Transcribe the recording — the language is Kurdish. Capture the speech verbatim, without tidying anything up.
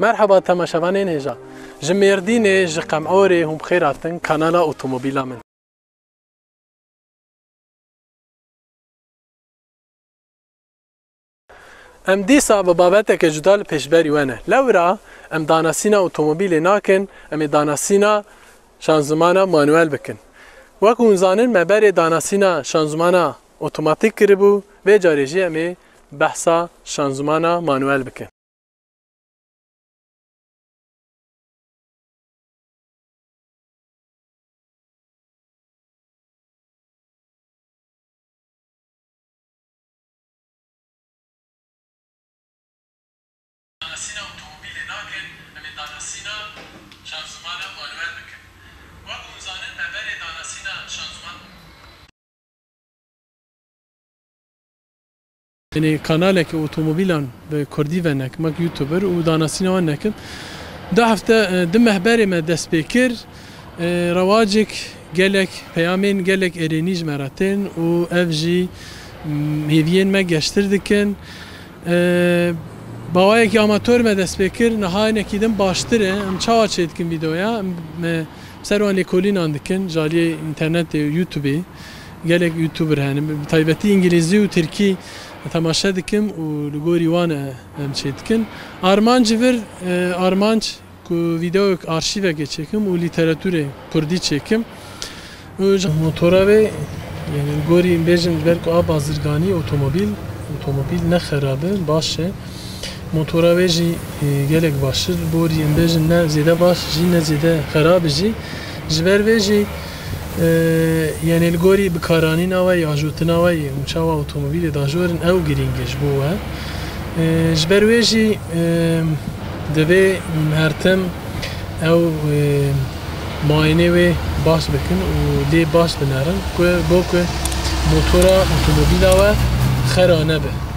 Merheba temaşevanên hêja. Ji Mêrdînê, ji Qemorê hûn bi xêr hatin kanala Otomobîla Min. Em dîsa bi babeteke cuda li pêşberî we ne. Lewra em danasîna otomobîlê nakin, em ê danasîna şanzimana manuel bikin. Wek hûn zanin, me berê danasîna şanzimana otomatîk kiribû, vê carê jî em ê behsa şanzimana manuel bikin. Danasîna otomobîlê nakin, em ê danasîna şanzimana manuel bikin. Wek hûn zanin, me berê danasîna şanziman. Yanî kanaleke otomobîlan bi kurdî ve nekim, wek YouTuber û danasîna wan nekim. Du hefte, e, du meh berê me dest pê kir. E, rewacek gelek peyamên gelek erênî ji me re tên û ev jî, m, hêviyên me geştir dikin. E, bi awayekî amator me dest pê kir, niha hinekî din baştir e. Em çawa çêdikin vîdeoya? Em, me ser wan lêkolînan dikin, ji aliyê înternetê û YouTubeê. Gelek YouTuber hene, bi taybetî îngilîzî û tirkî temaşe dikim û li gorî wan e em çêdikin. Armanc ji vir, e, armanc ku vîdeoyek arşîvekê çêkim û lîteratûrê kurdî çêkim. Û ji motora wê, yanî li gorî em bêjin, ji ber ku a bazirganî otomobîl, otomobîl ne xerab e, baş e. Motora wê jî, e, gelek baş e. Li gorî em bêjin ne zêde baş jî, ne zêde xerab jî. Ji ber vê jî, e, yanî li gorî bikaranîna we yê, ajotina we yê û çawa otomobîlê dajorin, ew girîng e ji bo we. E, ji ber wê jî, e, divê her tim ew, e, muayene wê baş bikin û lê baş binerin ku, bo ku motora otomobîla we xera nebe.